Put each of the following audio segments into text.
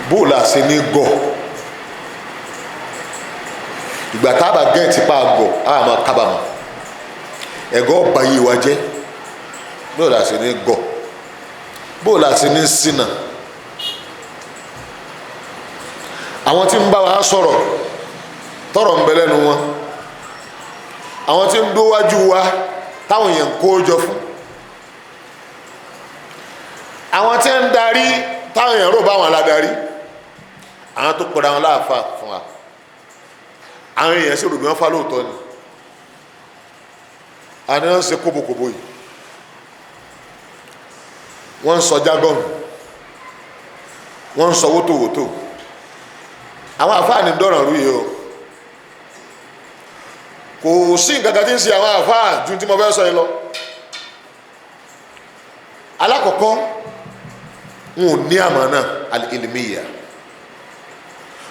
Bóòlù àṣẹ ní gọ̀ ìgbà tá a bá gẹ́ẹ̀tì pa àgọ̀ á máa kábàámọ̀ ẹ̀gọ́ ọba yìí wá jẹ́. Bóòlù àṣẹ ní gọ̀, bóòlù àṣẹ ní ṣìnà. Àwọn tí ń bá wa sọ̀rọ̀ tọrọ ń bẹ lẹ́nu wọn, àwọn tí ń dówájú wa táwọn èèyàn kó jọ fún, àwọn tí ń darí táwọn èèyàn rò bá wọn aládarí, àwọn tó pọ̀ra wọn láàfà fún wa, àwọn èèyàn sì rò bí wọ́n fà lóòótọ́ ni. Àní wọ́n ń ṣe kóbókóbó yìí, wọ́n ń sọ jágọ́nù, wọ́n ń sọ wótòwótò. Àwọn àfáà ní dọ̀rọ̀ rú yìí o. Kò sí nǹkan kan tí ń ṣe àwọn àfáà ju tí mo fẹ́ sọ yìí lọ. Alákọ̀ọ́kọ́, wọn ò ní àmánà al-ilmiya,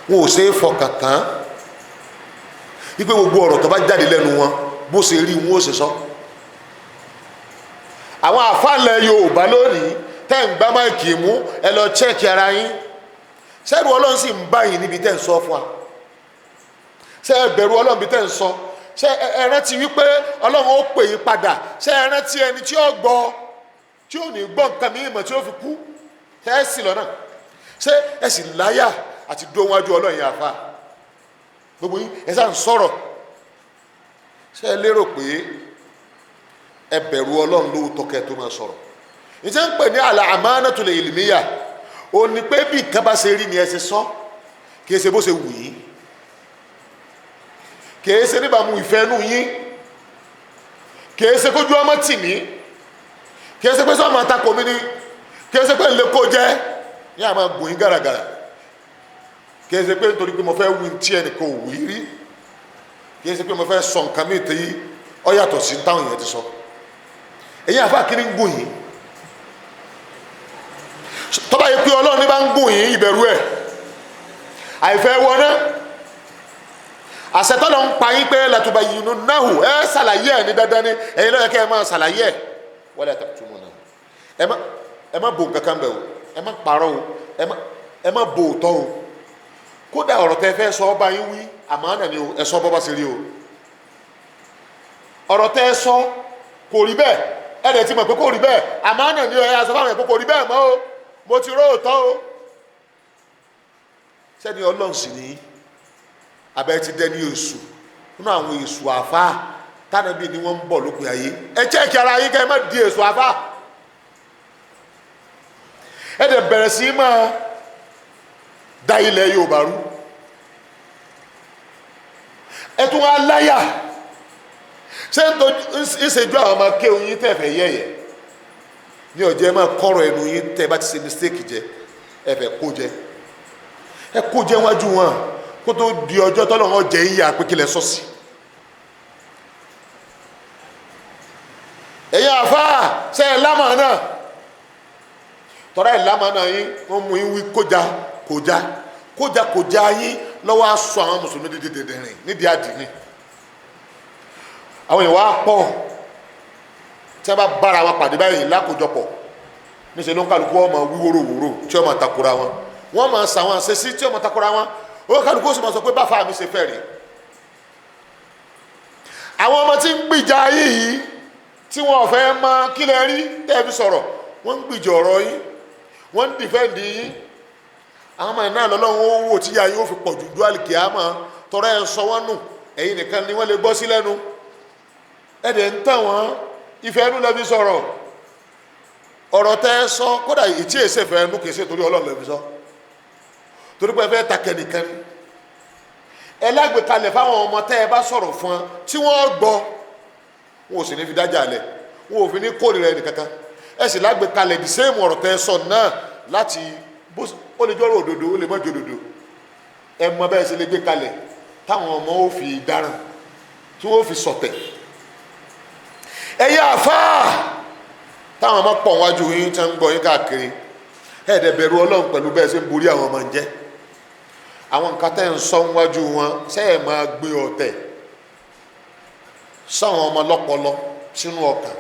wọn ò ṣe é fọkàn tán wípé gbogbo ọ̀rọ̀ tó bá jáde lẹ́nu wọn bó ṣe rí wọn ó ṣe sọ. Àwọn àfáàlẹ̀ Yorùbá lónìí tẹ́ ń gbá máìkì mú, ẹ lọ chẹ́ẹ̀kì ara yín. Sẹ́rù Ọlọ́run sì ń bá yín níbi tẹ́ ń sọ fún wa? Ṣé ẹ bẹ̀rù Ọlọ́run bí tẹ́ ń sọ? Ṣé ẹ rántí wípé Ọlọ́run ó pè yín padà? Ṣé ẹ rántí ẹni tí ó gbọ́ tí ó ní gbọ́ nǹkan mìíràn mọ̀ tí ó fi kú? Ṣé ẹ sì lọ́nà? Ṣé ẹ sì láyà àti dó wájú Ọlọ́run yẹn? Àfa gbogbo yín ẹ sáà ń sọ̀rọ̀. Ṣé ẹ lérò pé ẹ bẹ̀rù Ọlọ́run lóòótọ́ kẹ́ ẹ tó máa sọ̀rọ̀? Ìṣe ń pè ní al-amanatul ilmiya, ó ní pé bí nǹkan bá ṣe rí ni ẹ ṣe sọ, kì í ṣe bó ṣe wù yín, kì í ṣe níbàámu ìfẹ́ nù yín, kì í ṣe kójú ọmọ tì mí, kì í ṣe pé sọ́ọ̀mù àtakò mi ni, kì í ṣe pé ń lè kó jẹ́ ní àmọ́ gùn yín gàràgàrà, kì í ṣe pé nítorí pé mo fẹ́ wí tí ẹnìkan ò wí rí, kì í ṣe pé mo fẹ́ sọ nǹkan míì tí ó yàtọ̀ sí táwọn èèyàn ti sọ. Èyí àfa kiri ń gùn yín. Tọ́ba yìí pé Ọlọ́run ní bá ń gùn yín, ìbẹ̀rù ẹ̀ àìfẹ́ wọná àṣetọ́lọ́ ń pa yín pé latubayyinunahu, ẹ ṣàlàyé ẹ̀ ní dandan ni. Ẹ̀yin ló yẹ kẹ́ ẹ máa ṣàlàyé ẹ̀. Wala taktumunahu, ẹ má bo nǹkan kan bẹ̀ o, ẹ má parọ́ o, ẹ má bo òótọ́ o. Kódà ọ̀rọ̀ tẹ́ fẹ́ sọ ọba yín wí, àmánà ni o, ẹ sọ bọ́ bá ṣe rí o. Ọ̀rọ̀ tẹ́ sọ kò rí bẹ́ẹ̀, ẹ dẹ̀ ti mọ̀ pé kò rí bẹ́ẹ̀, àmánà ni o, ẹ sọ fáwọn ẹ̀ pé kò rí bẹ́ẹ̀ mọ́ o, mo ti róòtọ́ o. Sẹ́ni Ọlọ́run sì ní abẹ́ ti dẹ́ni èṣù nínú àwọn èṣù àfáà tánàbí ni wọ́n ń bọ̀ lópin ayé. Ẹ chẹ́ẹ̀kì ara yín kẹ́ ẹ má di èṣù àfáà. Ẹ dẹ̀ bẹ̀rẹ̀ sí máa da ilẹ̀ Yorùbá rú. Ẹ tún wá láyà. Ṣé ń ṣèjú àwọn ọmọ kéwìn yín tẹ̀fẹ̀ yẹ̀yẹ̀ ní ọ̀jẹ̀ máa kọ́rọ̀ ẹnu yín tẹ́ bá ti ṣe mistake jẹ, ẹ fẹ́ kó jẹ, ẹ kó jẹ wájú wọn kó tó di ọjọ́ tọ́lọ́ wọn jẹ yíyà pé kílẹ̀ sọ́ọ̀sì. Ẹ̀yin àfáà, ṣe ẹ̀ lámà náà? Tọ́lá ẹ̀ lámà náà yín, wọ́n mú yín wí kójá kójá kójá kójá yín lọ́wọ́ aṣọ àwọn mùsùlùmí dídí dìndìnrìn nídìí àdìní. Àwọn èèyàn wá pọ̀ tí wọ́n bá bára wọn pàdé báyìí lákòjọpọ̀, níṣẹ́ ló ń kálukú ọmọ wíwóró wòró tí wọ́n máa takora wọn, wọ́n máa sàwọn àṣẹṣí tí wọ́n máa takora wọn, ó kálukú ó sì máa sọ pé báfa mi ṣe fẹ́ rí. Àwọn ọmọ tí ń gbìjà yìí tí wọn fẹ́ mọ kí lẹ rí tẹ́ fi sọ̀rọ̀, wọ́n ń gbìjà ọ̀rọ̀ yín, wọ́n ń dìfẹ́ǹdì yín. Àwọn ọmọ náà lọ́lọ́run ó wò tíyà yóò fi pọ̀ jù dúàlì kìámà tọrọ ẹ̀ sọ wọ́n nù, ẹ̀yin nìkan ni wọ́n lè gbọ́ sí lẹ́nu. Ẹ̀ dẹ̀ ń tàn wọ́n, ìfẹ́ ẹnu lẹ́bi sọ̀rọ̀. Ọ̀rọ̀ tẹ́ ẹ sọ kódà ìtí èsè fẹ́ ẹnu kìí ṣe torí Ọlọ́run lẹ́bi sọ, torí pé ẹ fẹ́ ta kẹ́nìkan ni. Ẹ lágbèkalẹ̀ fáwọn ọmọ tẹ́ ẹ bá sọ̀rọ̀ fún ọ tí wọ́n gbọ́, wọn ò sì ní fi dájà lẹ̀, wọn ò fi ní kórìíra ẹnì kankan. Ẹ sì lágbèkalẹ̀ the same ọ̀rọ̀ tẹ́ ẹ sọ náà láti ó lè jọ́rọ̀ òdodo, ó lè má jẹ́ òdodo. Ẹ mọ bẹ́ẹ̀ ṣe lè gbé kalẹ̀ táwọn ọmọ ó fi dáràn, tí wọ́n ó fi sọ̀tẹ̀. Ẹ̀yin àfáà táwọn ọmọ pọ̀ wájú yín tí wọ́n ń gbọ́ yín káàkiri, ẹ dẹ̀ bẹ̀rù Ọlọ́run pẹ̀lú bẹ́ẹ̀ ṣe ń borí àwọn ọmọ ń jẹ́. Àwọn nǹkan tẹ́ ń sọ wájú wọn, ṣé ẹ máa gbé ọ̀tẹ̀ sáwọn ọmọ lọ́pọlọ sínú ọkàn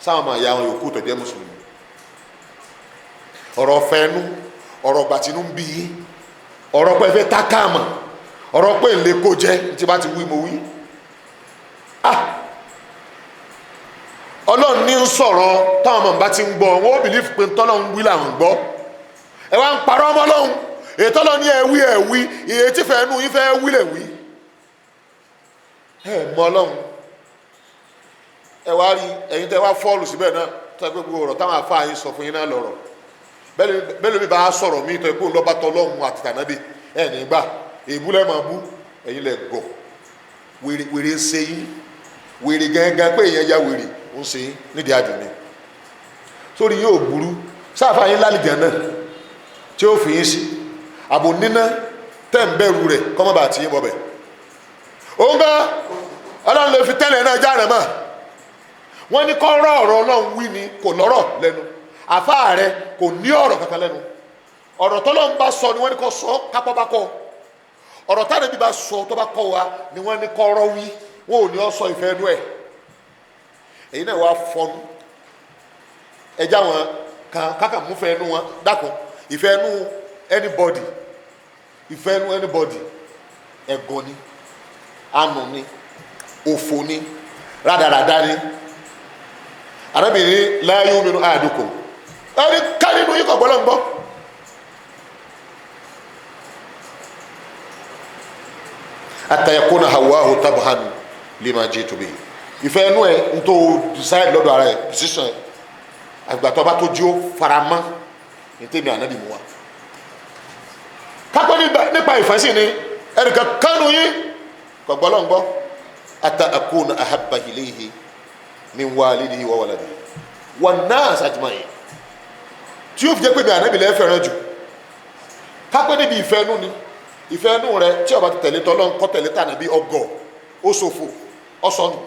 sáwọn ọmọ ìyá wọn yòókù tó jẹ́ mùsùlùmí? Ọ̀rọ̀ fẹ́nu, Ọ̀rọ̀ gbàtínú ń bí yín, ọ̀rọ̀ pé fẹ́ tákàmà, ọ̀rọ̀ pé ń lè kó jẹ́ tí bá ti wí mo wí. Ọlọ́run ní ń sọ̀rọ̀ táwọn ọmọ bá ti ń gbọ́, wọn ó bìlífù pé tọ́lọ́run wí làwọn gbọ́. Ẹ wá ń parọ́ ọmọ ọlọ́run, èyí tọ́lọ́ ní ẹ wí ẹ wí, èyí tí fẹ́ nu yín fẹ́ wí lẹ̀ wí. Ẹ mọ ọlọ́run. Ẹ wá rí ẹ̀yin tẹ́ wá fọ́ọ̀lù síbẹ̀ náà, tó ẹ pé gbogbo ọ̀rọ̀ táwọn afáà yín sọ fún yín náà lọ̀rọ̀. Bẹ́ẹ̀ lómi bá sọ̀rọ̀ mí tó ẹ pé òun lọ́ba tọ́lọ́run àti tànábì ẹ̀ nígbà èébú lẹ́ máa bú, ẹ̀yin lẹ gọ̀. Wèrè wèrè ń ṣe yín, wèrè gángan pé èèyàn ya wèrè ń ṣe yín nídìí àjò mi sórí yóò burú. Sáfà yín lálìjẹ náà tí ó fi yín sí àbò níná tẹ́ ń bẹ̀rù rẹ̀ kọ́mọ́bà àti yín bọ̀bẹ̀. Òun gan ọlọ́run lè fi tẹ́lẹ̀ náà jáde mọ́. Wọ́n ní kọ́ rọ́ ọ̀rọ̀ ọlọ́run wí ni kò lọ́rọ̀ lẹ́nu. Àfáà rẹ kò ní ọ̀rọ̀ kankan lẹ́nu. Ọ̀rọ̀ tọ́lọ́run bá sọ ni wọ́n ní kọ́ sọ kápọ́ bá kọ́. Ọ̀rọ̀ táwọn ẹbí bá sọ tó bá kọ́ wa ni wọ́n ní kọ́ rọ́ wí. Wọn ò ní ọ sọ ìfẹ́ ẹnu ẹ̀. Èyí náà wá fọnú ẹjá wọn kan kákà mú fẹ́ ẹnu wọn dákun. Ìfẹ́ ẹnu anybody, ìfẹ́ ẹnu anybody ẹ̀gọ́ ni, ànú ni, òfò ni, rádaràdá ni. Arábìnrin la yu'minu ahadukum, ẹni ká nínú yín kọ̀ gbọ́dọ̀ ń gbọ́. Hatta yakuna hawahu tabhan lima jitu bihi. Ìfẹ́ ẹnu ẹ̀ ń tó decide lọ́dọ̀ ara ẹ̀, decision ẹ̀, àgbà tó bá tó jí ó faramọ́ ní tèmi ànábì mú wa. Kápẹ́ nípa ìfẹ́ sí ni ẹnìkan kánú yín kọ̀ gbọ́ lọ́n gbọ́. Hatta akuna ahabba ilayhi min walidihi wa waladihi wan nas ajma'in, tí yóò fi jẹ́ pé mi ànábì lẹ́ fẹ́ràn jù. Kápẹ́ níbi ìfẹ́ ẹnu ni, ìfẹ́ ẹnu rẹ tí ó bá ti tẹ̀lé tọ́lọ́n kọ́ tẹ̀lé tànàbí ọgọ̀ ó ṣòfò ọ̀sọ̀nù.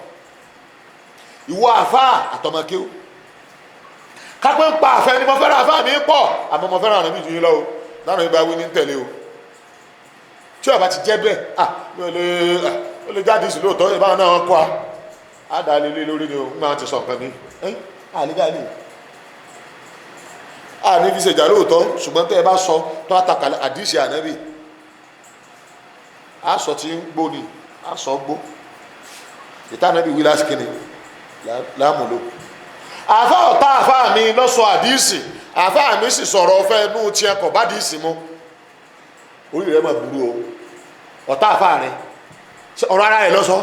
Ìwọ àfáà àtọmọkéw, kápẹ́ ń pa àfẹ́ ni mo fẹ́ràn àfáà mi pọ̀, àmọ́ mo fẹ́ràn ànábì jù yín lọ o, lánàá yìí bá wí ní tẹ̀lé o. Tí ó bá ti jẹ́ bẹ́ẹ̀, ah mi ò lè, ó lè jáde sí lóòótọ́ ìbáwọn náà wọ́n kọ́ a á dà lé lórí ni o, ń máa ti sọ nǹkan mi ẹ́ àlégálè a ní fi ṣèjà lóòótọ́, ṣùgbọ́n tẹ́ ẹ bá sọ tó àtàkàlẹ̀ àdìsí ànábì a sọ tí ń gbó ni a sọ gbó ìta ànábì wí lásìkò ni láàmúlò. Àfa ọ̀tá àfa mi lọ́sọ àdìsí, àfa mi sì sọ̀rọ̀ ọ̀fẹ́ inú tiẹ̀ kọ̀ bá dìísì mu. Orí rẹ̀ mà burú o, ọ̀tá àfa rẹ̀ ọ̀rọ̀ ara rẹ̀ lọ́sọ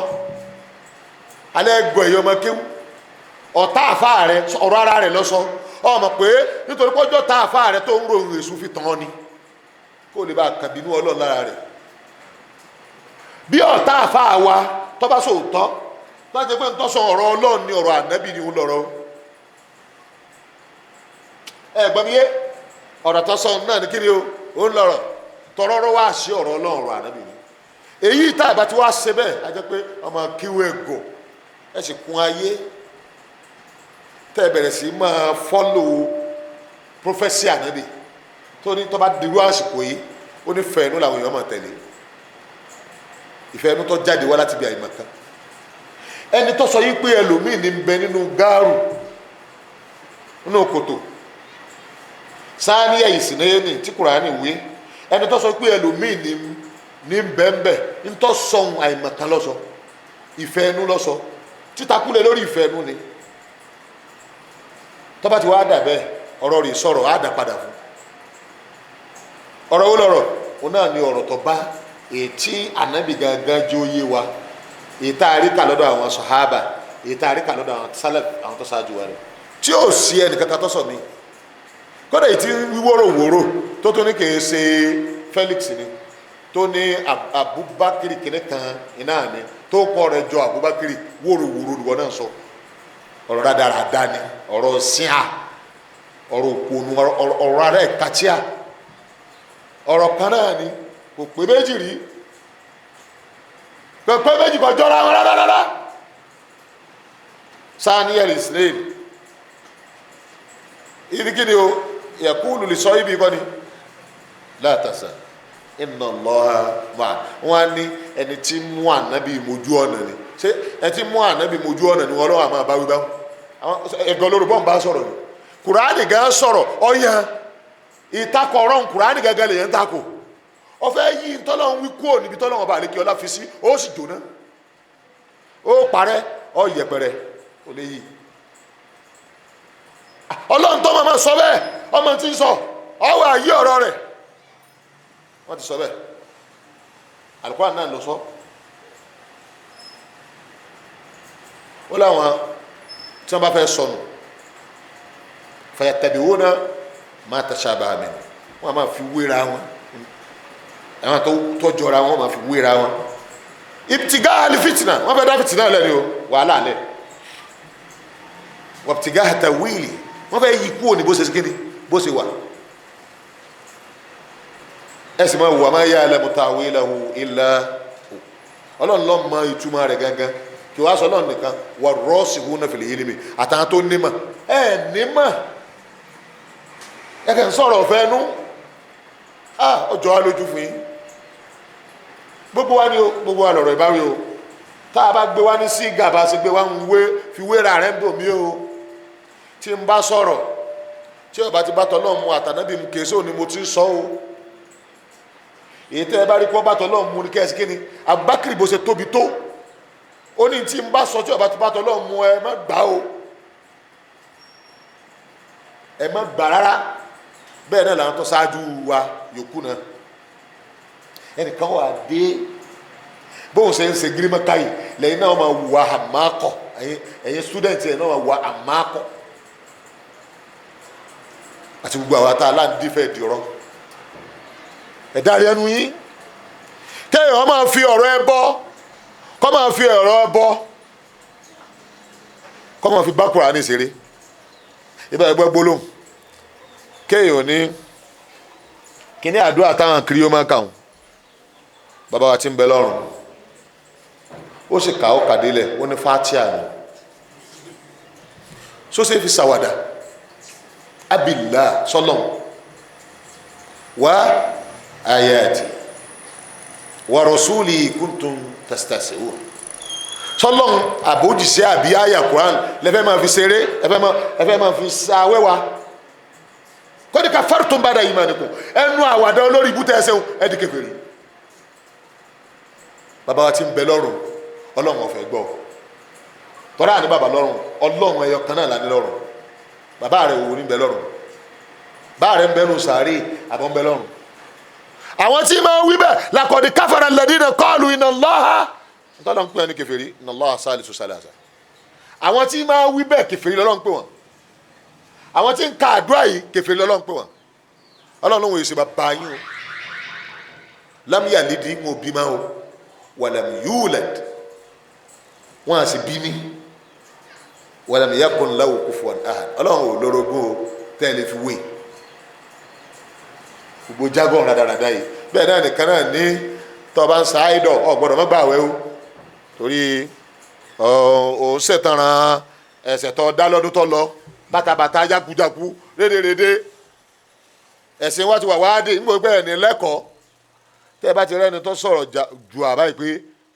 alẹ́ gbọ́ ẹ̀yọ́ ọmọ kéwú. Ọ̀tá àfa rẹ̀ ọ̀rọ̀ ara rẹ̀ lọ́sọ, ọmọ pé nítorí pọ́jọ́ tá àfa rẹ̀ tó ń ròyìn èṣù fi tàn án ni kó lè bá kàbínú ọlọ́run lára rẹ̀. Bí ọ̀tá àfa wa tọ́ba sòótọ́ tó bá jẹ́ pé ntọ́sọ ọ̀rọ̀ ọlọ́run ni ọ̀rọ̀ ànábì ni ń lọ́rọ̀ ẹ gbọ́n mi yé, ọ̀rọ̀ tọ́sọ náà ní kíni o ó ń lọ́rọ̀ tọ́rọ́rọ́ wá sí ọ̀rọ̀ ọlọ́run ọ̀rọ̀ ànábì ni. Èyí tá àbá ti wá ṣe bẹ́ẹ̀ á jẹ́ pé ọmọ kíwé ẹ̀gọ́ ẹ sì kún ayé tẹ́ ẹ bẹ̀rẹ̀ sí máa fọ́lò prọfẹ́sì ànábì tó ní tó bá dirú àsìkò yìí ó ní fẹ́ẹ́nú làwọn èèyàn máa tẹ̀lé, ìfẹ́ ẹnu tó jáde wá láti bí àyìnbá kan. Ẹni tó sọ yìí pé ẹlòmíì ní bẹ nínú gáàrù nínú kòtò sáníyà ìsìnlẹ́yìn ní tí Kùránì wí, ẹni tó sọ pé ẹlòmíì ní bẹ́ẹ̀nbẹ́ ńtọ́ sọ̀hún àyìnbá kan lọ́sọ, ìfẹ́ ẹnu lọ́sọ, títakúlẹ̀ lórí ìfẹ́ ẹnu ni. Tó bá ti wá dà bẹ́ẹ̀ ọ̀rọ̀ rẹ̀ sọ̀rọ̀ á dà padà fún ọ̀rọ̀ wo lọ̀rọ̀ òun náà ni ọ̀rọ̀ tó bá ètí ànábì gangan jẹ́ oyé wa, ètá àríkà lọ́dọ̀ àwọn sọ̀hábà, ètá àríkà lọ́dọ̀ àwọn sálẹ̀f àwọn tó ṣáájú wa rẹ̀ tí ò sí ẹnì kankan tó sọ mí. Kódà ètí wíwóró wòró tó tó ní kìí ṣe Felix ni tó ní Abubakar kìnìún kan iná ni tó kọ́ rẹ̀ jọ Abubakar wóró wòró ìwọ náà sọ ọ̀rọ̀ rádaràda ni, ọ̀rọ̀ síà, ọ̀rọ̀ òpònú, ọ̀rọ̀ ara ẹ̀ kàtíà, ọ̀rọ̀ kan náà ni kò pé méjì rí, kò pé méjì kò jọra wọn rárá rárá. Sani el-Islam ibi kí ni o yakulu lè sọ ibi kọ́ ni látàsà inna Allaha ma'a wọn á ní ẹni tí mú ànábì mojú ọ̀nà ni, ṣé ẹni tí mú ànábì mojú ọ̀nà ni wọn lọ́wọ́ àmọ́ àbáwí báwọn ẹ̀gọ́ lóru bọ́n bá sọ̀rọ̀ ni Kùránì gan sọ̀rọ̀ ọ̀yàn Ìtakò ọ̀rọ̀ Kùránì gẹ́gẹ́ lè yẹn ń takò. Ọfẹ́ yí ntọ́lọ́hún wí kúrò níbi tọ́lọ́hún ọba àlekí ọlá fi sí, ó sì jóná, ó parẹ́, ó yẹpẹrẹ, ó lè yí. Ọlọ́run tó máa sọ bẹ́ẹ̀, ọmọ tí ń sọ ọwọ́ àyí ọ̀rọ̀ rẹ̀, wọ́n ti sọ bẹ́ẹ̀. Al-Qur'an náà ló sọ. Ó láwọn tí wọ́n bá fẹ́ sọnù, fayattabi'una ma tashabaha minhu, wọ́n máa fi wéra wọn, àwọn tó jọra wọn máa fi wéra wọn. Ibtiga alifitina, wọ́n fẹ́ dá fitina lẹ́ni o, wàhálà lẹ́. Wabtiga tawili, wọ́n fẹ́ yí kúrò ní bó ṣe kíni, bó ṣe wà. Ẹ sì máa wà ma ya'lamu ta'wilahu illa Ọlọ́run ló mọ ìtumọ̀ rẹ̀ gangan, kí wàá sọ Ọlọ́run nìkan. Warrasikhuna fil ilmi, àtàwọn tó nímọ̀, ẹ nímọ̀, ẹ kàn sọ̀rọ̀ ọ̀fẹ́ nú. Ọjọ́ wa lójú fún yín. Gbogbo wa ni o, gbogbo wa lọ̀rọ̀ ìbáwí o. Tá a bá gbé wa ní sí gàba ṣe gbé wa ń wé fi wéra rẹ̀ ń bò mí o. Tí n bá sọ̀rọ̀ tí ọba ti bá tọ́lọ́ mu àtànábì mu kèésò ni mo ti ń sọ o. Èyí tẹ́ ẹ bá rí kó bá tọ́lọ́ mu ní kẹ́sì kí ni Abubakar bó ṣe tóbi tó, ó ní tí n bá sọ tí ọba ti bá tọ́lọ́ mu ẹ má gbà o, ẹ má gbà rárá. Bẹ́ẹ̀ náà làwọn tó ṣáájú wa yòókù náà. Ẹnìkan wà dé bóun ṣe ń ṣe gírímọ́ká yìí, lẹ́yìn náà máa wà àmàkọ̀, ẹ̀yin student ẹ̀ náà máa wà àmàkọ̀, àti gbogbo àwọn ata aláǹdífẹ́ dìrọ́. Ẹ̀ dárí ẹnu yín, kéèyàn máa fi ọ̀rọ̀ ẹ bọ́, kọ́ máa fi ọ̀rọ̀ ẹ bọ́, kọ́ máa fi bá Kùránì ṣeré. Ibà ẹgbẹ́ gbólóhùn kéèyàn ní kíní àdúrà táwọn kiri ó máa kà wọ́n, bàbá wa ti ń bẹ lọ́run, ó sì kà ó kàdélẹ̀, ó ní fatia ni sósè fi sàwàdà abilà sọlọ́n wa ayati wa rasuli kuntum tastasi'un. Sọlọ́n àbójìṣẹ́ àbí àyà Quran lẹ́fẹ́ máa fi ṣeré, ẹfẹ́ máa fi sàwẹ́wà. Kọ́ni kafartum ba'da imanikum, ẹnu àwàdà olórí ibùtẹ́ ẹsẹ̀ ẹ̀dí kèfèrí. Bàbá wa ti ń bẹ lọ́run, Ọlọ́run ọ̀fẹ́ gbọ́. Tọ́lá ní bàbá lọ́run, Ọlọ́run ẹyọ kan náà lání lọ́run. Bàbá rẹ̀ wò ní bẹ lọ́run, bá rẹ̀ ń bẹ nù sàárè àbọ̀ ń bẹ lọ́run. Àwọn tí máa ń wí bẹ́ẹ̀, laqad kafara alladhina qalu inna Allaha, ntọ́lọ́ ń pè wọ́n ní kèfèrí, inna Allaha salisu salasa. Àwọn tí máa ń wí bẹ́ẹ̀ kèfèrí lọ́lọ́run pè wọ́n. Àwọn tí ń ka àdúrà yìí kèfèrí lọ́lọ́run pè wọ́n. Ọlọ́run ló ń wòye sí bàbá yín o. Lam yalidi ń òbí máa o, walam yulad, wọn a sì bí mi, walam yakun lahu kufuwan ahad. Ọlọ́run ò lórogún o tẹ́lẹ̀ fi wé gbogbo jágọ̀n radarada yìí. Bẹ́ẹ̀ náà nìkan náà ní tọ́ bá ń sa áìdọ̀ ọ̀ gbọ́dọ̀ má gbààwẹ̀ o, torí òun ṣètàràn ẹ̀ṣẹ̀ tó dá lọ́dún tó lọ, bàtàbàtà jákujáku rédèrèdè. Ẹ̀sìn wa ti wà wáádé nígbà pé ẹni lẹ́kọ̀ọ́. Tẹ́ ẹ bá ti rẹ́ni tó sọ̀rọ̀ ju àbá yìí pé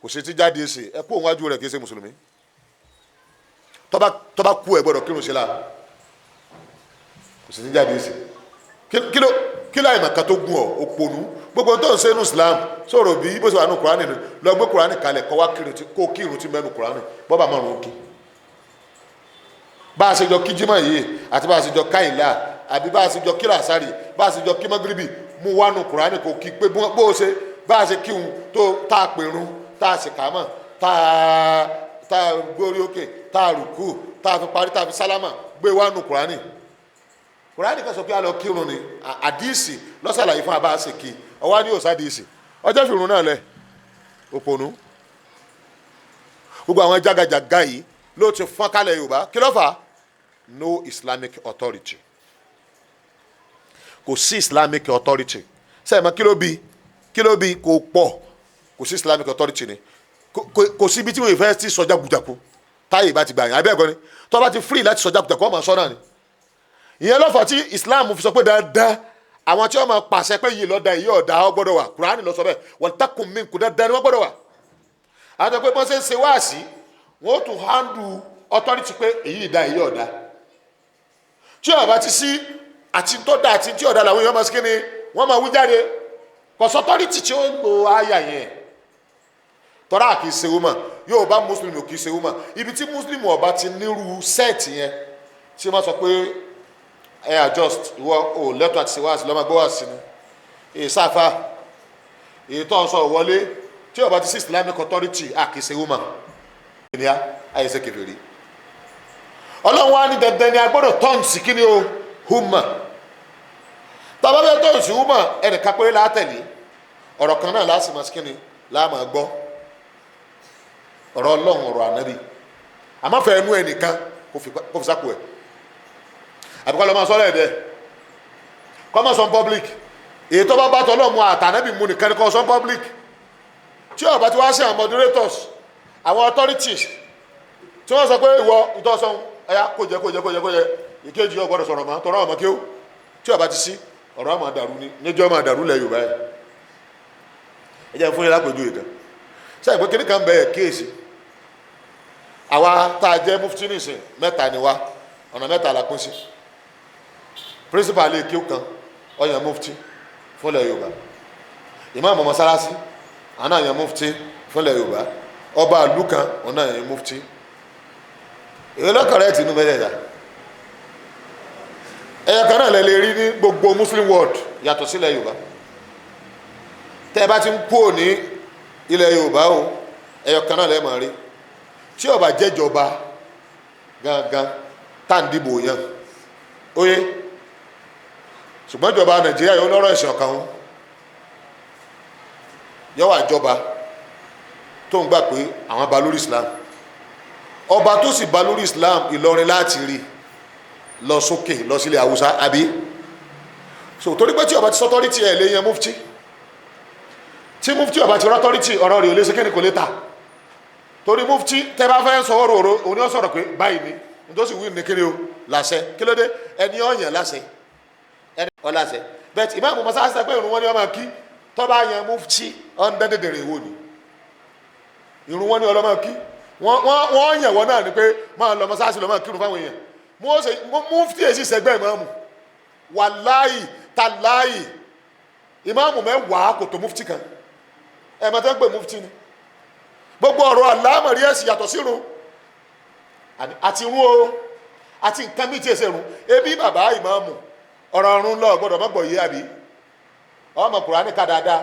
kò sí ti jáde ṣe, ẹ kó òun wájú rẹ̀ kì í ṣe mùsùlùmí. Tọ́ba kú ẹ gbọ́dọ̀ kírun sí la, kò sí ti jáde ṣe. Kí ló àyìnbá kan tó gún ọ òpònú gbogbo tó ń ṣe nínú Islam sọ̀rọ̀ bí bó ṣe wà nínú Kùránì ni, lọ gbé Kùránì kalẹ̀ kọ́ wá kó kírun tí mẹ́nu Kùránì bọ́bà márùn ún kí. Bá a ṣe jọ kí jímọ̀ yìí àti bá a ṣe jọ káìlà àbí bá a ṣe jọ kí làásàrì bá a ṣe jọ kí mọ́gíríbì, mú wá nu Kùránì kò kí pé bó o ṣe bá a ṣe kírun tó tá a pèrún tá a ṣe kàmọ́ tá a gbórí òkè tá a rùkú tá a fi parí tá a fi sálámà, gbé wá nu Kùránì. Kùránì kan sọ pé a lọ kírun ni, àdìsí lọ́sàlàyé fún abá ṣe kí ọwá ní òsàdìsí ọjọ́ fìrun náà lẹ̀ òpònú. Gbogbo àwọn jágajàga yìí ló ti fọ́n kálẹ̀ Yorùbá. Kí ló fà á? No Islamic authority. Kò sí Islamic authority. Sẹ́yìn kí ló bí? Kí ló bí? Kò pọ̀. Kò sí Islamic authority ni. Kò sí ibi tí wọ́n fẹ́ ti sọ jákujàku táyé bá ti gbà yín abẹ́ ẹ̀kọ́ ni tó bá ti free láti sọ jákujàku ọmọ sọ náà ni. Ìyẹn ló fà tí Islam fi sọ pé dandan àwọn tí wọ́n máa pàṣẹ pé yìí lọ́dà yìí ọ̀dà ọ gbọ́dọ̀ wà. Kùránì ló sọ bẹ́ẹ̀, wal takum minkum, dandan ni wọ́n gbọ́dọ̀ wà. Àwọn tó pé bọ́n ṣe ń ṣe wáàsí wọ́n ó tún handle authority pé èyí ìdá èyí ọ̀dà. Tí ó bá ti sí Àti tó dá àti tí ọ̀dà làwọn èèyàn máa ṣe kí ni wọ́n máa wí jáde. Kò sọtọ́rìtì tí ó ń lo àyà yẹn tọ́ra kì í ṣe wúmọ̀. Yóò bá mùsùlùmí ò kì í ṣe wúmọ̀. Ibi tí mùsùlùmí ọba ti nírú set yẹn tí wọ́n sọ pé ẹ adjust, ìwọ ò lẹ́tọ̀ àti ṣe wá sí lọ́mọ gbọ́ wá sí ni ìsáfà èyí tó ń sọ wọlé tí ọba ti sí Islamic authority, a kì í ṣe wúmọ̀ ènìyà àyèsè kèfèrí. Ọlọ́run wa ní dandan ni a gbọ́dọ̀ turn sí kí ni o húmọ̀. Tàbá fẹ́ turn sí húmọ̀, ẹnìkan péré látẹ̀lé, ọ̀rọ̀ kan náà láti máa sí kí ni láàmà gbọ́, ọ̀rọ̀ Ọlọ́run, ọ̀rọ̀ ànábì. Àmọ́ fẹ́ ẹnu ẹnìkan kó fi sápò ẹ̀, àbíkọ́ lọ́ máa sọ́rọ̀ ẹ̀dẹ́ kọ́ máa sọ public. Èyí tó bá bá tọ́ mu àtànábì mu nìkan ni kọ́ sọ public. Tí ó bá ti wá sí àwọn moderators, àwọn authorities tí wọ́n sọ pé ìwọ ìtọ́sọ́n ẹ̀yà kó jẹ kó jẹ kó jẹ kó jẹ, ìkejì yóò gbọ́dọ̀ sọ̀rọ̀ mọ́ tọ́rọ ọmọ kí ó tí ó bá ti sí, ọ̀rọ̀ ọmọ dàrú ni níjọ́ máa dàrú lẹ̀ Yorùbá. Ẹ̀ ẹ jẹ́ fún yín lápèjú ìtàn sẹ́yìn pé kíní kan bẹ̀rẹ̀ kíyèsí. Àwa tá a jẹ́ mufti nìsín, mẹ́ta ni wá, ọ̀nà mẹ́ta la pín sí. Principal lè kí ó kan ọ̀yàn mufti fúnlẹ̀ Yorùbá, ìmáàmù mọ́sálásí àná àyàn mufti fúnlẹ̀ Yorùbá, ọba ìlú kan ọ̀nà àyàn mufti. Èyí lọ́kọ̀rẹ́ tì inú mẹ́tẹ̀ẹ̀ta, ẹ̀yà kan náà lè rí ní gbogbo Muslim world yàtọ̀ sílẹ̀ Yorùbá. Tẹ́ ẹ bá ti ń kúrò ní ilẹ̀ Yorùbá o, ẹ̀yà kan náà lè máa rí tí ó bá jẹ́jọba gangan tá à ń dìbò yàn óyé. Ṣùgbọ́n ìjọba Nàìjíríà yóò lọ́rọ̀ ẹ̀sìn ọ̀kan wọn yóò wà jọba tó ń gbà pé àwọn ba lórí Islam. Ọba tó sì ba lórí Islam, Ìlọrin láti rí lọ sókè lọ sílẹ̀ Haúsá àbí. So torí pé tí ọba ti sọtọ́rìtì ẹ̀ lè yan mufti, tí mufti ọba ti rọ́tọ́rìtì, ọ̀rọ̀ rẹ̀ ò lè ṣe kíni, kò lè ta. Torí mufti tẹ́ bá fẹ́ sọ ọ̀rọ̀ òru òní ó sọ̀rọ̀ pé báyìí ni nítòsí wí ní kíni o láṣẹ. Kí ló dé? Ẹni ọ̀yàn láṣẹ, ẹni ọ̀láṣẹ bẹ́ẹ̀. Ìmáàmù mọ́sáàsì pé ìrun wọn ni wọ́n máa kí, tọ́ba yan mufti ọ̀ndẹ́dẹ̀dẹ̀rẹ̀ ìwò ni ìrun wọn ni ọlọ́mọ kí. Wọ́n yàn wọ́n náà ni pé máa lọ mọ́sáàsì lọ́ máa kírun fáwọn èèyàn. Mufti èsì sẹ́gbẹ́ ìmáàmù, wàláyì tàláyì, ìmáàmù mẹ́wàá kò tó mufti kan. Ẹ̀ máa tẹ́ ń pè mufti ni gbogbo ọ̀rọ̀ àlámọ̀rí ẹ̀sìn yàtọ̀ sírun àti irun o àti nǹkan míì tí èsè run. Ebi bàbá ìmáàmù ọ̀rọ̀ ọ̀run lọ gbọ́dọ̀ mọ́gbọ̀ yé àbí ọmọ Kùránì ká dáadáa,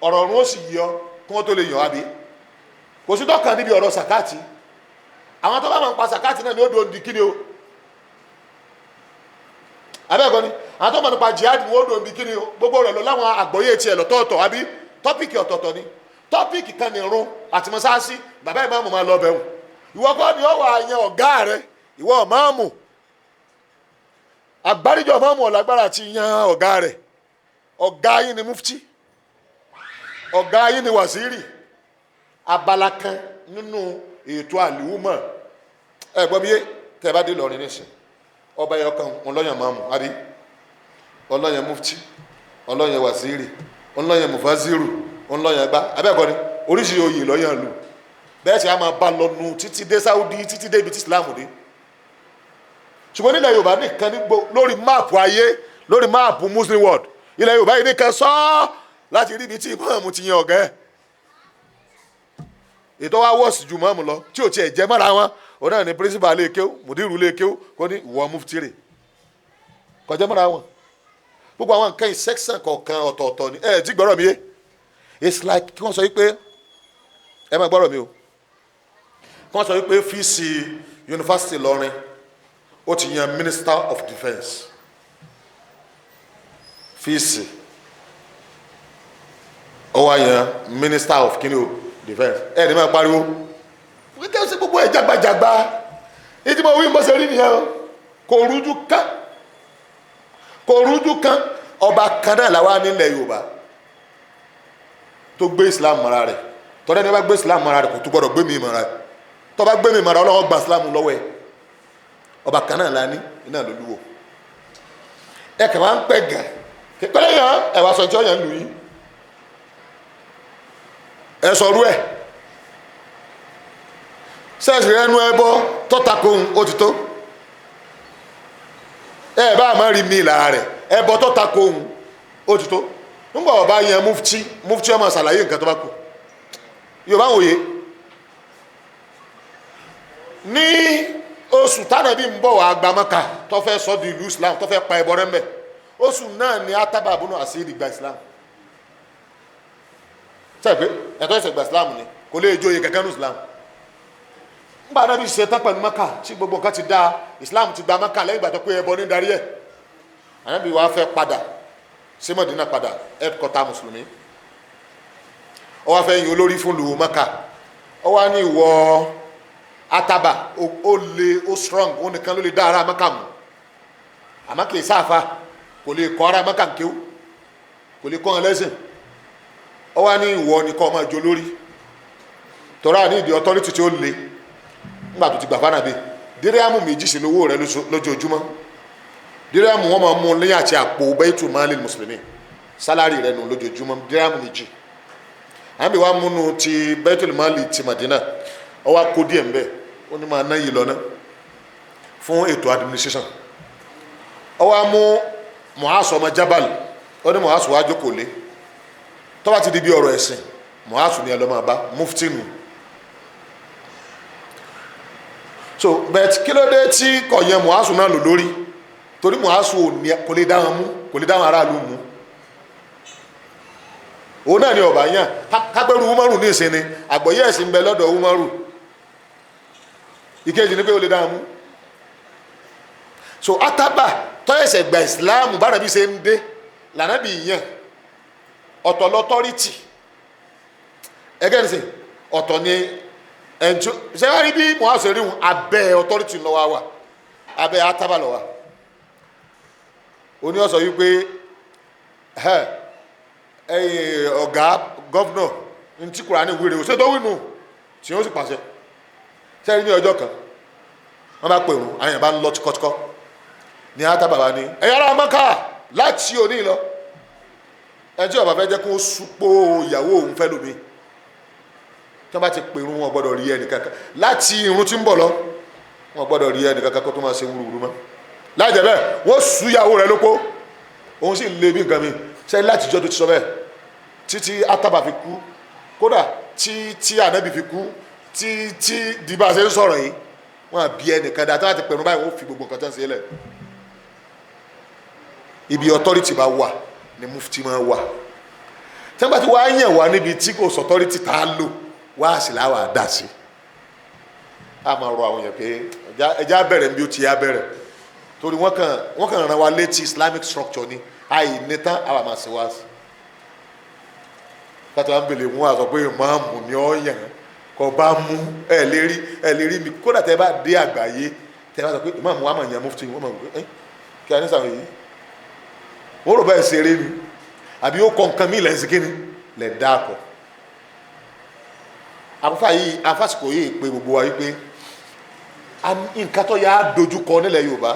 ọ̀rọ̀ ọ̀run ó sì yí ọ kí wọ́n tó lè yàn àbí. Kò sí tọ́kàn níbi ọ̀rọ̀ sàkáàtì. Àwọn tó bá máa ń pa sàkáàtì náà ni ó dòun di kíni o, abẹ́ẹ̀kọ́ ni àwọn tó máa ń pa jihad ni ó dòun di kíni o. Gbogbo rẹ̀ lọ láwọn àgbọ́yé tiẹ̀ lọ́tọ̀ọ̀tọ̀ àbí topic ọ̀tọ̀ọ̀tọ̀ ni. Topic kan ní irun àti mọ́sáàsì, bàbá ìmáàmù máa lọ bẹ̀rù. Ìwọ kọ́ ni ó wà yan ọ̀gá rẹ, ìwọ máàmù àgbáríjọ máàmù ọ̀làgbára àti yan ọ̀gá rẹ̀. Ọ̀gá yín ni mufti, ọ̀gá yín ni wàsíìrì. Abala kan nínú ètò àlùmọ̀ ẹ gbọ́ mi yé. Tẹ́ ẹ bá dé Ìlọrin nísìn, ọba yẹn kan ọlọ́yàn máàmù àbí ọlọ́yàn mufti, ọlọ́yàn wàsíìrì, ọlọ́yàn mufaziru, ọlọ́yàn gbá abẹ́ẹ̀kọ́ ni oríṣi oyè lọ́yàn lù. Bẹ́ẹ̀ sì á máa bá lọ́nu títí dé Saudi, títí dé ibi tí Islam dé. Ṣùgbọ́n nílẹ̀ Yorùbá nìkan ní lórí map ayé, lórí map Muslim world, ilẹ̀ Yorùbá yìí nìkan sọ láti rí ibi tí ìmáàmù ti yan ọ̀gá ẹ̀. Ètò wa wọ́ọ̀sì ju ìmáàmù lọ tí ò tiẹ̀ jẹ́ mọ́ra wọn, òun náà ní principal lè kéwú, mùdírù lè kéwú, kó ní ìwọ mufti rè, kọjá mọ́ra wọn. Gbogbo àwọn nǹkan yìí, section kọ̀ọ̀kan ọ̀tọ̀ọ̀tọ̀ ni. Ẹ ti gbọ́rọ̀ mi yé? It's like kí wọ́n sọ wípé, ẹ máa gbọ́rọ̀ mi o, kí wọ́n sọ wípé VC Yunifásitì Ìlọrin ó ti yan Minister of Defence. VC ó wá yan Minister of kini o, Defence. Ẹ ní máa pariwo wíkẹ́ sí gbogbo ẹ̀ jagbajagba. Ìdí mo wí mo ṣe rí nìyẹn o. Kò rújú kán, kò rújú kán. Ọba kan náà làwa nílẹ̀ Yorùbá tó gbé Islam mọ́ra rẹ̀. Tọ́lá ẹni bá gbé Islam mọ́ra rẹ̀, kò tó gbọ́dọ̀ gbé mi mọ́ra rẹ̀. Tó bá gbé mi mọ́ra, Ọlọ́run gba Islam lọ́wọ́ ẹ̀. Ọba kan náà la ní iná lóluwò. Ẹ kàn máa ń pẹ́ gàn pẹ́lẹ́ yàn ẹ wá sọ tí ó yàn lù yín, ẹ sọ̀rọ̀ ẹ̀ sẹ́ẹ̀sì rẹ̀ nu ẹ bọ́ tọ́ta kóhun ó ti tó. Ẹ bá má rí mi lára rẹ̀. Ẹbọ tó ta ko òun ó ti tó. Nígbà ọba yẹn mufti, mufti ọmọ ṣàlàyé nǹkan tó bá kù. Yorùbá wòye ní oṣù tánàbí ń bọ̀ wá gba Mẹ́kà tó fẹ́ sọ di ìlú Islam, tó fẹ́ pa ẹbọ rẹ̀ mbẹ̀, oṣù náà ni Ataba abúnú àṣírí gba Islam. Sẹ́ẹ̀ pé ẹ̀tọ́ ìṣẹ̀gbà Islam ni kò lè jóye kankan ní Islam. Nígbà náà bí ṣe tán pẹ̀lú Mẹ́kà tí gbogbo nǹkan ti da, Islam ti gba Mẹ́kà lẹ́yìn ìgbà tó pé ẹbọ ní darí ẹ̀. Ànábì wa fẹ́ padà sí Mọ̀dínà, padà headquarter mùsùlùmí. Ó wá fẹ́ yin olórí fún lu Mẹ́kà. Ó wá ní ìwọ Ataba, ó le, ó strong, ó nìkan ló lè dá ara Mẹ́kà mú, àmọ́ kì í sáfà, kò lè kọ́ ara Mẹ́kà kéwú, kò lè kọ́ ọ lẹ́sìn. Ó wá ní ìwọ nìkan ọmọ ìjọ lórí tọ́ra ní ìdí authority tí ó le. Nígbà tó ti gbà fánàbí, díríàmù 2 sí lówó rẹ lójoojúmọ́. Díríàmù wọn máa mú lẹ́yìn àti àpò baitu malil mùsùlùmí, sálárì rẹ nù lójoojúmọ́, díríàmù 2. Àmì wa múnú ti baitu mali ti Madina, ó wá kó díẹ̀ mbẹ́, ó ní máa ná yìí lọ́nà fún ètò administration. Ó wá mú Mu'az ọmọ Jabal, ó ní Mu'az wá jókòó lé, tó bá ti di bí ọ̀rọ̀ ẹ̀sìn, Mu'az ni ẹ lọ́ máa bá, mufti nù. So but kí ló dé tí kò yẹ Mu'az náà lò lórí? Torí Mu'az kò lè dá wọn mú, kò lè dá wọn aráàlú mú. Òun náà ni ọba yàn kápẹ́rù Umaru ní ìsinmi, àgbọ̀yé ẹ̀sìn bẹ lọ́dọ̀ Umaru. Ìkejì ni pé ó lè dá wọn mú. So Ataba tọ́yẹ̀sẹ̀ gba Ìsìláàmù, bára bí ṣe ń dé lànàbì yàn. Ọ̀tọ̀ lọ́tọ́rìtì ẹgẹ́ ní sìn, ọ̀tọ̀ ni ẹ̀ntú ṣe wá rí bí Mu'az rí wọn, abẹ́ ọtọ́rìtì lọ́wọ́ wà, abẹ́ Ataba lọ́wọ́. Oní ọ̀sọ̀ wípé ẹ̀yìn ọ̀gá gọ́fúnà ní tí Kùránì wíre òṣèlú tó wínú tí ó sì pàṣẹ. Sẹ́yìn ní ọjọ́ kan wọ́n bá pè wọ́n, àwọn èèyàn bá ń lọ tíkọ́tíkọ́ ní Ataba bá ní ẹ̀yà ara Mẹ́kà láti òní lọ, ẹni tí ó bá fẹ́ jẹ́ kó súpó ìyàwó òun fẹ́ lómi, tí wọ́n bá ti pè irun, wọn gbọ́dọ̀ rí ẹnì kankan láti irun tí ń bọ̀ lọ, wọn gbọ́dọ̀ rí ẹnì kankan kó tó máa ṣe wúruwúru mọ́. Láì jẹ́ bẹ́ẹ̀ wọ́n sú ìyàwó rẹ̀ lóko. Òun sì lé bí nǹkan mi sẹ́yìn láti jọ́ tó ti sọ bẹ́ẹ̀ títí Ataba fi kú, kódà tí Ànábì fi kú, tí di bá a ṣe ń sọ̀rọ̀ yìí, wọ́n á bí ẹnìkan dáa tí wọ́n ti pẹ̀lú báyìí, wọ́n fi gbogbo nǹkan tó ń ṣe lẹ̀. Ibi authority bá wà ni mufti máa wà. Tí wọ́n bá ti wá yàn wá níbi tí kò sọ authority tá a lò wá sí láwà dá sí, a máa rọ àwọn èèyàn pé ẹja bẹ̀rẹ̀ níbi ó ti yá bẹ̀rẹ̀, torí wọ́n kàn rán wa létí Islamic structure ni àìní tán àwa máa ṣe wá sí. Kátó wá ń bèlè mú àsọ pé ìmáàmù ni ó yàn kò bá mú ẹ lè rí mi. Kódà tẹ bá dé àgbáyé, tẹ bá sọ pé ìmáàmù wa máa yan mufti, wọ́n máa wò pé kí a ní sàwọn yìí, wọ́n rò báyìí ṣeré ni àbí ó kọ nǹkan mí lẹ́sìn kí ni lẹ̀ dáàkọ̀. Àfáà yìí, afásìkò yìí pé gbogbo wa wípé nǹkan tó yà á dojúkọ nílẹ̀ Yorùbá,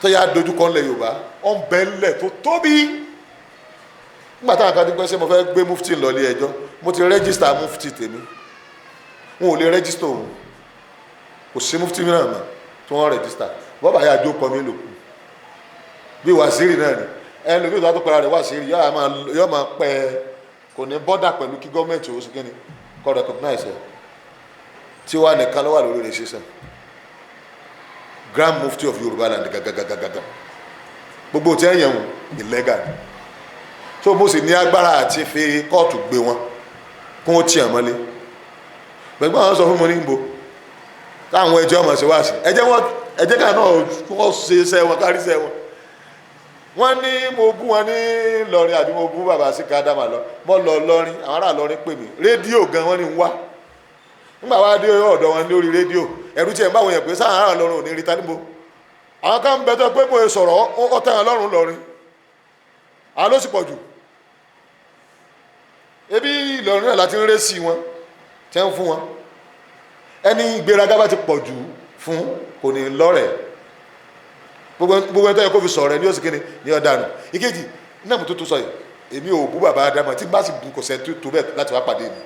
tó yà á dojúkọ nílẹ̀ Yorùbá, ó ń bẹ ńlẹ̀ tó tóbi. Nígbà táwọn kan ti pẹ́ sẹ́ mo fẹ́ gbé mufti lọ ilé ẹjọ́, mo ti rẹ́gísítà mufti tèmi, wọn ò lè rẹ́gísítà òun, kò sí mufti mìíràn mọ́ tí wọ́n rẹ́gísítà. Bọ́bá yà jó kọ́ mi lò kù bí wàzírì náà ni ẹlòmíì tó pẹ̀lú rẹ̀ wàzírì yóò máa pẹ́, kò ní bọ́dà pẹ̀lú kí gọ́ọ̀mẹ̀ntì ó sì kí ni kọ́ recognize ẹ̀. Tí wàá nìkan ló wà lórí rẹ̀ sísan Grand Mufti of Yorùbá land gàgàgàgàgà, gbogbo tí ẹ yẹn wò illegal. So mo sì ní agbára àti fi kóòtù gbé wọn kún ó tiẹ̀ mọ́lé. Gbẹ̀gbọ́n àwọn sọ fún mi ní gbò táwọn ẹjọ́ ọmọ ṣe wá sí ẹjẹ́ wọn, ẹjẹ́ kan náà wọ́n ṣe iṣẹ́ wọn kárí iṣẹ́ wọn. Wọ́n ní mo bú wọn ní Ìlọrin àbí mo bú bàbá sí kádàmà lọ, mo lọ Ìlọrin, àwọn ará Ìlọrin pè mí rédíò gan, wọ́n ní ń wá. Nígbà wá dé ọ̀dọ̀ wọn lórí rédíò, ẹ̀rú tiẹ̀ ń bá wọn yẹn pé sáà ará Ìlọrin ò ní rí ta níbo. Àwọn kan ń bẹ tó pé mo sọ̀rọ̀ ọ̀tẹ̀ wọn lọ́rùn Ìlọrin, àwọn ló sì pọ̀ jù. Ebi Ìlọrin náà láti ń ré sí wọn tẹ́ ń fún wọn. Ẹni ìgbéraga bá ti pọ̀ jù fún kò ní lọ́rẹ̀. Gbogbo ẹni tó yẹ kó fi sọ̀rọ̀ ẹ ní oṣù kínní ní ọ̀dànù. Ìkejì náà mo tó tó sọ yìí, èmi ò bú bàbá Ádámọ̀, tí bá sì bu kò sẹ́ni tó bẹ́ẹ̀ láti wá pàdé mi.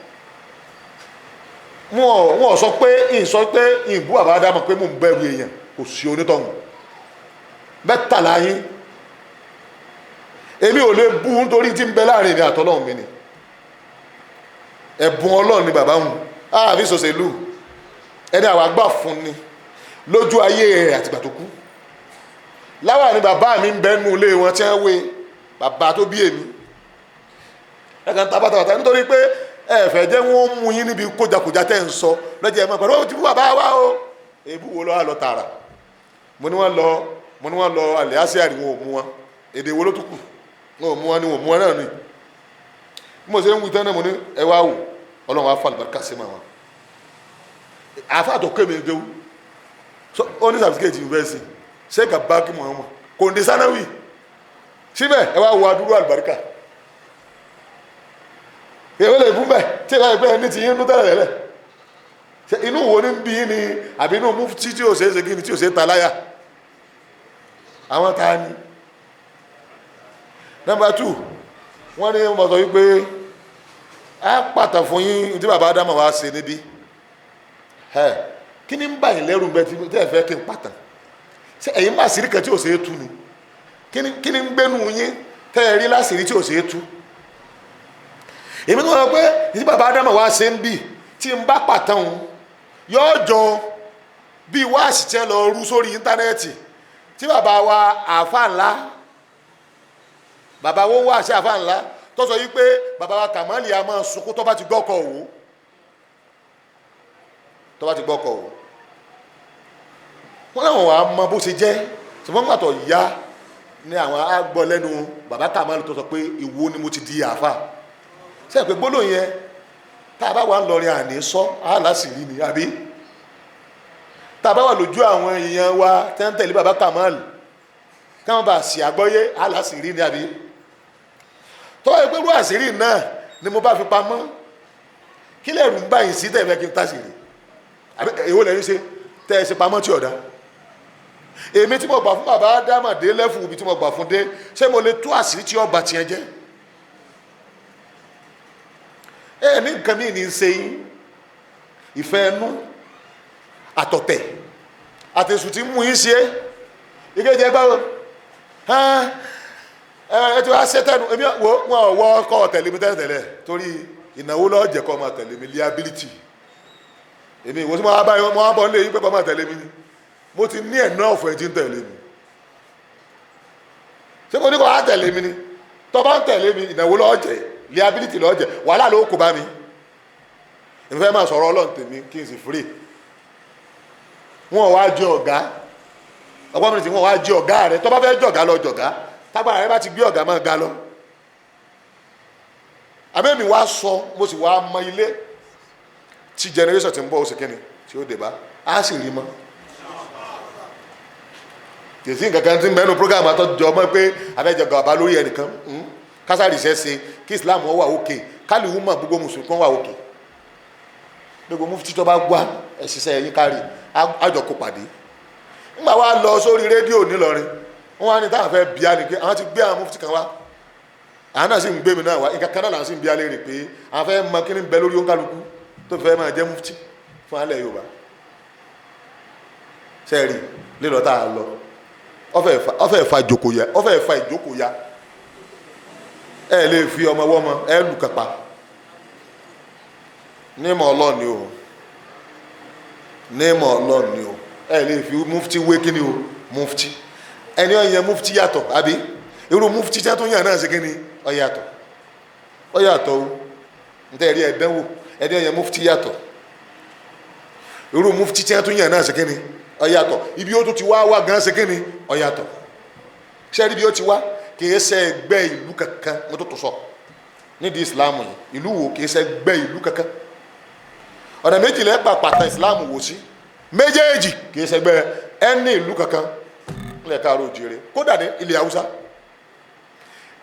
Wọ́n sọ pé ń sọ pé ń bú bàbá Ádámọ̀ pé mò ń bẹ̀rù èèyàn, kò sí onítọ̀hún. 13 yín Èmi ò lè bú nítorí tí ń bẹ láàrin èmi àtọ́lọ́hun mi ni. Ẹ̀bùn Ọlọ́run ni bàbá wọn àfi sòṣèlú, ẹni àwa gbà fún ni lójú ayé rẹ̀ àtìgbà tó kú. Láwà ni bàbá mi ń bẹnu ilé wọn tí wọ́n wé bàbá tó bí èmi ẹ̀kan ta bàtàbàtà, nítorí pé ẹ fẹ́ jẹ́ wọ́n mú yín níbi kójakòjá tẹ́ ń sọ lọ́jọ́ ẹ̀ mọ́ pẹ̀lú ó ti bú bàbá wa o. Èébú wo lọ́wọ́ lọ tààrà? Mo ní wọ́n lọ, mo ní wọ́n lọ àlẹ́ àṣẹ àríwọ̀n ò mú wọn. Èdè wo ló tún kù? Wọn ò mú wọn ni, wọn ò mú wọn náà ni. Bí mo ṣe ń wí tán náà, mo ní ẹ wá wò, Ọlọ́run á fa àlùbáríkà sí ma wọn. Àáfàá tó kémi déwú, ó ní sàfisikẹ́ẹ̀tì yunifásitì, ṣé kà bá kí Muhammad kò ní sanawi síbẹ̀. Ẹ wá wo adúrú àlùbáríkà, èwo lè fún bẹ́ẹ̀ tí ìbá yẹ pé ẹni tí yín nú tẹ́lẹ̀ tẹ́lẹ̀? Ṣé inú wo ni ń bí yín ni, àbí inú mufti tí ò ṣe é ṣe kí ni, tí ò ṣe é ta láyà àwọn ta ni? Number two, wọ́n ní mo sọ wípé a pàtàkì fún yín tí bàbá Ádámù wá ṣe níbí. Ẹ kí ni ń bà yín lẹ́rù bẹ́ẹ̀ tí ẹ fẹ́ kí n pàtàkì? Ṣé ẹ̀yin má sírí kan tí ò ṣe é tú ni? Kí ni ń gbénu yín tẹ́ ẹ rí láṣìírí tí ò ṣe é tú? Èmi tó sọ pé tí bàbá Ádámù wá ṣe ń bì, tí n bá pàtàn òun, yóò jọ bí wáàsì tí ẹ lọ rú sórí íńtánẹ́ẹ̀tì tí bàbá wa àáfà ńlá, bàbá wo wá sí àáfà ńlá tó sọ yí pé bàbá wa Kàmálì a máa sunkún tó bá ti gbọ́kọ̀ òwò, tó bá ti gbọ́kọ̀ òwò. Wọ́n láwọn wàá mọ bó ṣe jẹ́, ṣùgbọ́n gbàtọ̀ ya ní àwọn á gbọ́ lẹ́nu bàbá Kàmálì tó sọ pé ìwo ni mo ti di àáfà. Ṣe é pé gbólóhùn yẹn, tá a bá wà ń lọrin àní sọ á láṣìírí ni, àbí tá a bá wà lójú àwọn èèyàn wa tẹ́ ń tẹ̀lé bàbá Kàmálì káwọn bá sì àgbọ́yé, á láṣìírí ni, àbí tọ́wọ́ yẹ pé irú àṣírí náà ni mo bá fi pamọ́, kí lẹ́rù ń báyìí sí tẹ̀fẹ́ kí n táṣìírí? Àbí èwo lẹ́yìn ṣe tẹ́ ẹ ṣe pamọ́ tí ọ̀dá? Èmi tí mo gbà fún bàbá Ádámà dé lẹ́fù ibi tí mo gbà fún dé, ṣé mo lè tú àṣírí tí ọba tiẹ̀ jẹ́? Ẹ ní nǹkan mí ní í ṣe yín, ìfẹ́ ẹnu àtọ̀tẹ̀ àtẹ̀sù tí ń mú yín ṣe é. Ìkejì, ẹgbẹ́ o, ẹ ti wá ṣe tẹnu èmi wo wọn ò wọ ọkọ tẹ̀lé mi tẹ́lẹ̀ tẹ́lẹ̀, torí ìnáwó lọ́ọ́ jẹ́ kọ́ máa tẹ̀lé mi, liability. Èmi ìwọ tí mo wá bá mo wá bọ̀ nílé yín pé kọ́ máa tẹ̀lé mi ni, mo ti ní ẹ̀ná ọ̀fọ̀ ẹ̀ tí ń tẹ̀lé mi. Ṣé mo ní kọ́ wá tẹ̀lé mi ni? Tọ́ bá ń tẹ̀lé mi, ìnáwó lọ́ọ́ jẹ́, liability lọ́ọ́ jẹ́, wàhálà ló kó bá mi. Èmi fẹ́ máa sọ̀rọ̀ Ọlọ́run tèmi kí n sì free. Wọn wá jẹ ọ̀gá ọgbọ́n mi tí wọn wá jẹ ọ̀gá rẹ. Tọ́ bá fẹ́ jọ̀gá, lọ jọ̀gá. Tágbára rẹ bá ti gbé ọ̀gá, máa ga lọ. Àbẹ́mi wá sọ, mo sì wá mọ ilé tí generation ti ń bọ̀, ó sì kíni tí ó dé bá á sì rí mọ́. Kìsí nǹkan kan tí ń bẹnu program àtọ́jọ́ mọ́ pé abẹ́jọ gàba lórí ẹnìkan kásárì ṣẹ́ṣe kí Islam wà òkè, kálíwù mọ̀ gbogbo mùsùlùmí kan wà òkè, gbogbo mufti tó bá gbá ẹ̀ṣiṣẹ́ ẹ̀yìn kárì àjọ kó pàdé. Nígbà wa lọ sórí rédíò nílọrin, wọ́n wá ní táwọn fẹ́ bíá ni pé àwọn ti gbé àwọn mufti kan wá, àwọn náà sì ń gbé mi náà wá. Nǹkan kan náà làwọn sì ń bíá léèrè pé àwọn fẹ́ mọ kí ni bẹ lórí òǹkàlùkù tó fẹ́ máa jẹ́ mufti fún alẹ́ Yorùbá. Sẹ́ẹ̀rì lílọ tá a lọ, ọfẹ́ fa ìjókòó ya, ọfẹ́ fa ìjókòó ya. Ẹ lè fi ọmọ wọ́mọ ẹ lù kápá nímọ̀ Ọlọ́ọ̀ni o, nímọ̀ Ọlọ́ọ̀ni o. Ẹ lè fi mufti wé kíni o. Mufti ẹni ọ̀yàn mufti yàtọ̀, àbí irú mufti tí a tún yàn náà ṣe kíni ọ yàtọ̀, ọ yàtọ̀ o. Níta ẹ̀rí ẹ̀dánwò ẹni ọ̀yàn mufti yàtọ̀, irú mufti tí a tún yàn náà ṣe kíni ọ yàtọ̀. Ibi ó tún ti wá wá gan ṣe kíni ọ yàtọ̀. Ṣé ibi ó ti wá kìí ṣe ẹgbẹ́ ìlú kankan? Mo tó tó sọ nídìí Ìsìlámù yìí, ìlú wo kìí ṣe ẹgbẹ́ ìlú kankan? Ọ̀nà méjì lẹ́gbà pàtàkì Ìsìlámù wò sí méjèèjì, kìí ṣe ẹgbẹ́ ẹni ìlú kankan nílẹ̀ káàró òjìrè, kódà ní ilẹ̀ Haúsá.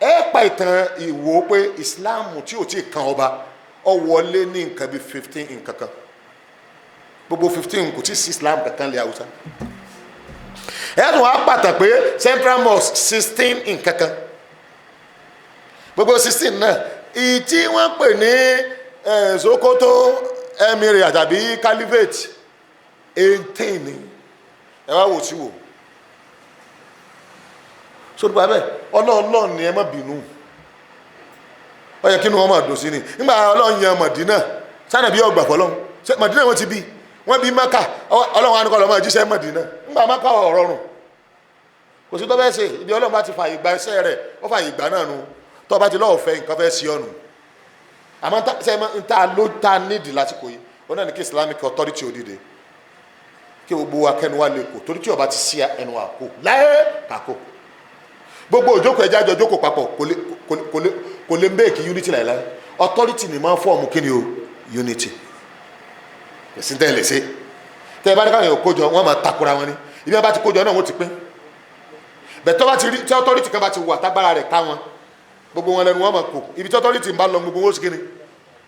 Ẹ pa ìtàn ìwò pé Ìsìlámù tí ò tí ì kan ọba, ọ wọlé ní nǹkan bíi 15 nǹkan kan, gbogbo 15 kò tí ì sí Ìsìlámù kankan ilẹ̀ Haúsá. Ẹ tún wá pàtàkì pé Central Mosque 16 nǹkan kan, gbogbo 16 náà, ìyí tí wọ́n pè ní Sokoto Emirate tàbí Caliphate, 18 ni. Ẹ wá wò sí wò. Sórí bẹ́ẹ̀ ọlọ́ọ̀lọ́ọ̀ ni ẹ má bínú, ó yẹ kí inú wọn máa dùn sí ni. Nígbà Ọlọ́run yan Mọ̀dínà sànàbí ọgbà fọlọ́run, Mọ̀dínà wọn ti bí wọn bí Maka, Ọlọ́run á ní kọ́ lọ́ máa jíṣẹ́ Mọ̀dínà. Nígbà Maka ọ̀rọ̀rùn kò sí tó fẹ́ ṣe, ibi Ọlọ́run bá ti fààyè gba iṣẹ́ rẹ̀ ó fààyè gbà náà nu, tó bá ti lọ́ọ̀ fẹ́ nǹkan fẹ́ sí ọ̀nù. Àmọ́ ṣe ń ta ló ta nídìí lásìkò yìí, ó náà ní kí Islamic authority ó dìde, kí gbogbo wa kẹnu wa lè kó, torí tí ó bá ti sí ẹnu wa kó láyé kàkó gbogbo òjókòó ẹja àjọ jókòó papọ̀ kò lè make unity láìláì. Authority ni máa ń form kí ni o, unity. Kò sí tẹ́ ẹ lè ṣe tẹ́ ẹ bá ní káwọn èèyàn kójọ, wọ́n máa takora wọn ni. Ibi wọn bá ti kójọ náà, wọ́n ti pín bẹ́ẹ̀. Tó bá ti rí tí authority kan bá ti wà tágbára rẹ̀ ká wọn, gbogbo wọn lẹ́nu wọn máa kó. Ibi tí authority ń bá lọ, gbogbo wọn ó sì kí ni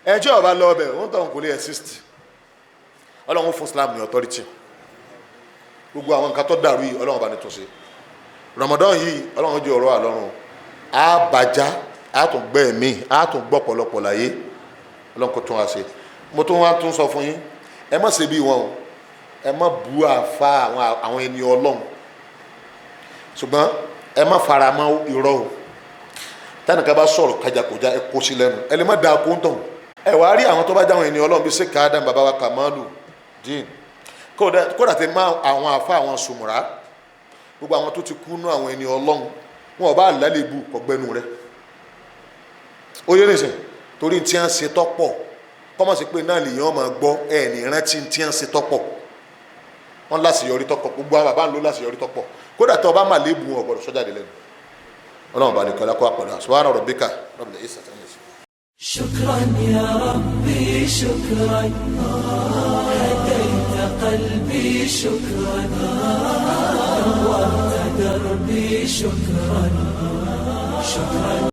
ẹ tí ó bá lọ ọbẹ̀ wọ́n tọ̀ kò lè exist. Ọlọ́run fún Islam ní authority. Gbogbo àwọn nǹkan tó dàrú yìí, Ọlọ́run bá ní túnṣe. Ramadan yìí, Ọlọ́run jẹ́ ọ̀rọ̀ àlọ́run á bàjá, á tún gbẹ́ ẹ̀mí, á tún gbọ́ pọ̀lọpọ̀ láyé. Ọlọ́run kò tún wá ṣe. Mo tún wá tún sọ fún yín, ẹ má ṣe bí wọn o, ẹ má bu àfa àwọn ẹni Ọlọ́run, ṣùgbọ́n ẹ má fara mọ́ irọ́ o. Tẹnìkan bá sọ̀rọ̀ kájàkójá, ẹ kó sí lẹ́nu, ẹ lè má da kó ń tàn. Ẹ wàá rí àwọn tó bá jáwọn ẹni Ọlọ́run bíi sèkà Adam, bàbá wa Kamalu Dín, kódà tẹ má àwọn àfa àwọn sùmùrà, gbogbo àwọn tó ti kú nú àwọn ẹni Ọlọ́run, wọn ò bá lálébù kọgbẹ́nu rẹ. Ó yẹ nìsín, torí tí wọ́n ṣe tọ́pọ̀ kọ́mọ̀ sí pé náà lèèyàn máa gbọ́ ẹ̀ ní rántí tí wọ́n ṣe tọ́pọ̀. Wọ́n láṣeyọrí tọ́pọ̀, gbogbo àwọn bàbá ń lò láṣeyọrí tọ́pọ̀. Kódà tó o bá má lébu, wọn gbọ́dọ̀ sọ́jáde lẹ́nu. Ọlọ́run bá ní kọ́lá kó àpọ̀dà. Subhana rabbika rabbil izzati. شكرا يا ربي، شكرا، هديت قلبي، شكرا، نورت دربي، شكرا، شكرا.